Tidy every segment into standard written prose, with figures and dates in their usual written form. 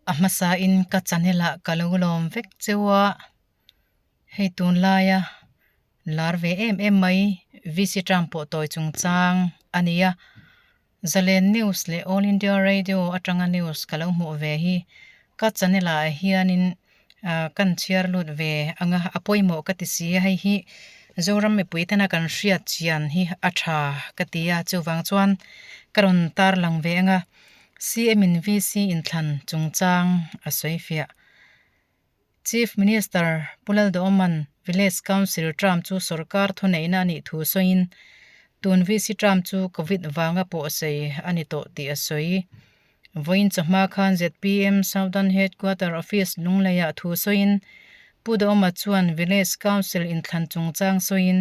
A hmasa in ka channel ah ka lo lawm vek cheu a, hei tunlaia lar ve em em mai VC term pawh tawi chungchang a ni a, Zalen News leh All India Radio atanga news ka lo hmuh ve hi ka channel ah hianin ah kan chhiar lut ve ang a, a pawimawh ka ti si a, hei hi Zoram mipui tena kan hriat chian hi a tha ka ti a, chuvang chuan ka rawn tarlang ve ang a. CM in VC inthlan chungchang a sawi fiah. Chief Minister Pu Lalduhawman Village Council term chu sorkar thuneihna a nih thu sawiin, tun VC term chu Covid vanga pawhsei a ni tawh tih a sawi. Vawiin chawhma khan zpm Southern Headquarter Office Lungleiah thu sawiin Pu Duhawma chuan Village Council inthlan chungchang sawiin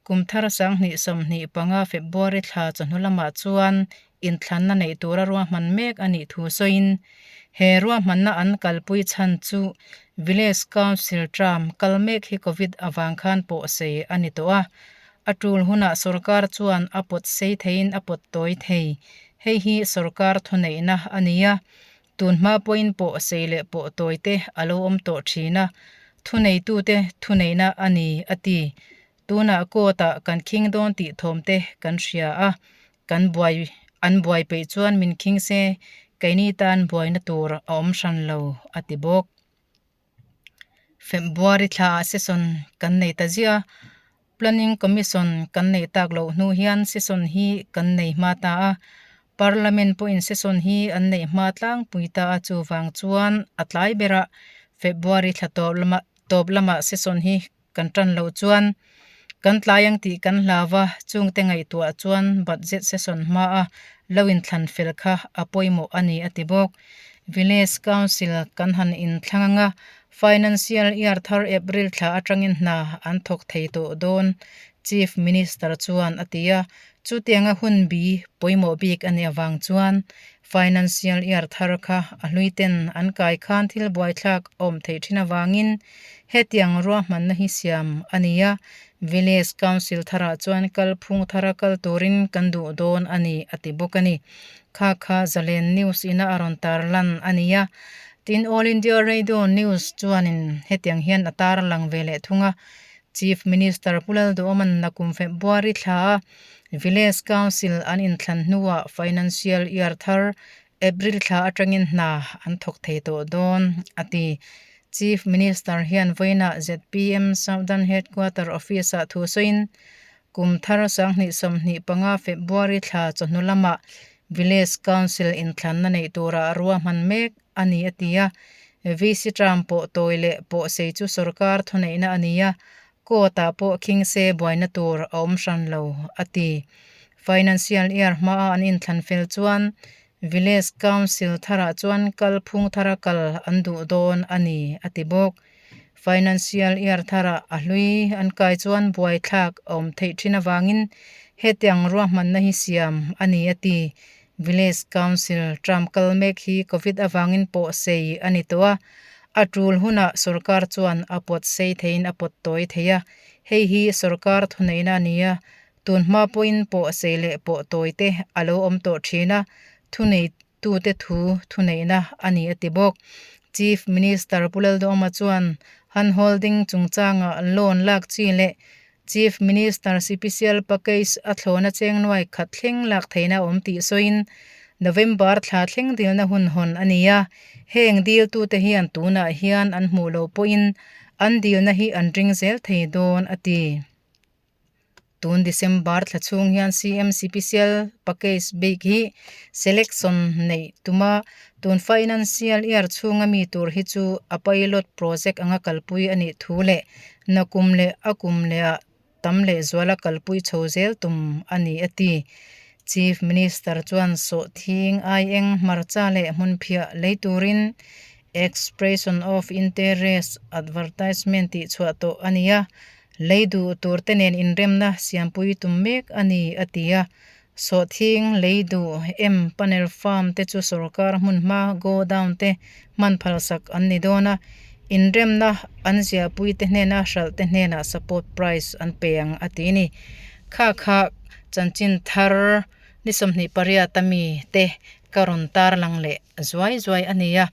Kum thar 2025 February thla chawhnu lamah chuan inthlanna neih tura ruahman mek a nih thu sawiin, he ruahmanna an kalpui chhan chu Village Council term kal mek hi Covid avang khan pawh sei a ni tawh a, a tul hunah sorkar chuan a pawt sei theiin a pawt tawi thei. Hei hi sorkar thuneihna a ni a, Tun hma pawhin pawh sei leh pawh tawi te a lo awm tawh thin a, thuneitute thuneihna a ni, a ti. Tunah court ah kan khing dawn tih thawm te kan hria a, kan buai an buai peih chuan min khing se, keini tan buaina tur a awm hran lo, a ti bawk. February thla ah session kan nei ta ziah a, Planning Commission kan neih tak loh hnu hian session hi kan nei hma ta a, Parliament pawhin session hi an neih hma tlangpui ta a, chuvang chuan a tlai berah February thla tawp lamah tawp lamah session hi kan tan loh chuan kan tlai ang tih kan hlau a, chungte ngaihtuah chuan budget session hma a lo inthlan fel kha a pawimawh a ni a ti bawk. Village Council kan han inthlang ang a, Financial Year thar April thla atangin hna an thawk thei tawh dawn, Chief Minister chuan a ti a. Chutianga hun bi pawimawh bik a nih avang chuan Financial Year thar kha a hluiten an kai khan thil buaithlak a awm theih thin avangin hetiang ruahmanna hi siam a ni a, Village Council tharah chuan kalphung thara kal turin kan duh dawn a ni, a ti bawk a ni. Kha kha Zalen News ina a rawn tar lan a ni a, tin All India Radio News chuanin hetiang hian a tar lang ve leh thung a, Chief Minister Pu Lalduhawman nakum February thla a Village Council an inthlan hnuah Financial Year thar April thla atangin hna an thawk thei tawh dawn, a ti. Chief Minister hian vawiinah zpm Southern Headquarter Office-ah thu sawiin, Kum thar 2025 February thla chawhnu lamah Village Council inthlanna neih tura ruahman mek a ni a ti a. VC term pawh tawi leh pawh sei chu sorkar thuneihna a ni a, court-ah pawh khing se buaina tur a awm hran lo, a ti. Financial year hmaa an inthlan fel chuan Village Council tharah chuan kalphung thara kal an duh dawn a ni, a ti bawk. Financial year tharah a hlui an kai chuan buaithlak a awm theih thin avangin hetiang ruahmanna hi siam a ni a ti. Village Council term kal mek hi Covid avangin pawh sei a ni tawh a, a tul hunah sorkar chuan a pawt sei theiin a pawt tawi thei a, hei hi sorkar thuneihna a ni a, tun hma pawhin pawh sei leh pawh tawi te a lo awm tawh thin a, thunei tute thu thuneihna a ni a ti bawk. Chief Minister Pu Lalduhoma chuan Han Holding chungchanga loan lak chi leh Chief Minister Sipisial Package a thlawna cheng nuai khat thleng lak theihna a awm tih sawiin November thla thleng dilna hun hawn a ni a, heng diltute hian tunah hian an hmuh loh pawhin an dilna hi an ring zel thei dawn a ti. Tun December thla chhung hian CM Sipisial Package bik hi selection neih tuma tun financial year chhunga mi tur hi chu a pilot project anga kalpui a nih thu leh nakum leh a kum lehah tam lehzuala kalpui chho zel tum a ni a ti. Chief Minister chuan sawhthing aieng hmarcha leh hmunphiah lei turin Expression of Interest advertisement tih chhuah tawh a ni a. Lei duh tur te nen inremna siampui tum mek a ni, a ti a. Sawhthing, lei duh, em panel farm te chu sorkar hmun hma godown te hman phalsak an ni dawn a, inremna an ziahpui te hnena hralh te hnenah support price an pe ang, a ti ni. Kha kha chanchin thar ni 28 a mi te ka rawn tarlang leh zuai zuai a ni a.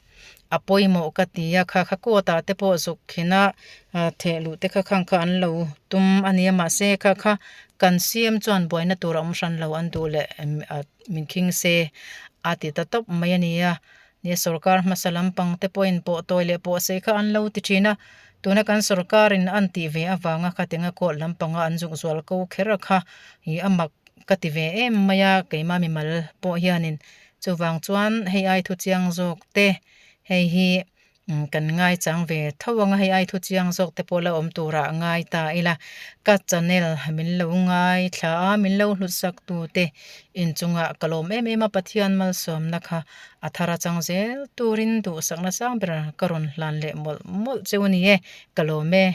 A pawimawh ka ti a, kha kha court ah te pawh zuk khin a theh luh te kha khang kha an lo tum a nia mahse kha kha kan CM chuan buaina tur a awm hran lo an duh leh min khing se a ti ta tawp mai a nia. Nia sorkar hmasa lampang te pawhin pawh tawi leh pawh sei kha an lo ti thin a, tuna kan sorkarin an tih ve avanga khatinga court lampanga an zuk zual ko kher a kha ih a mak ka ti ve em mai a, keimah mimal pawh hianin chuvang chuan hei ai thu chiang zawk te hei hi kan ngaichang ve tho ang a, hei ai thu chiang zawk te pawh la awm turah ngai ta ila ka channel min lo ngaithla a, min lo hlut sak tu te inchungah ka lawm em em a, Pathian malsawmna kha a thar atang zel turin duhsakna sang ber ka rawn hlan leh mawlh mawlh cheu a ni e, ka lawm e.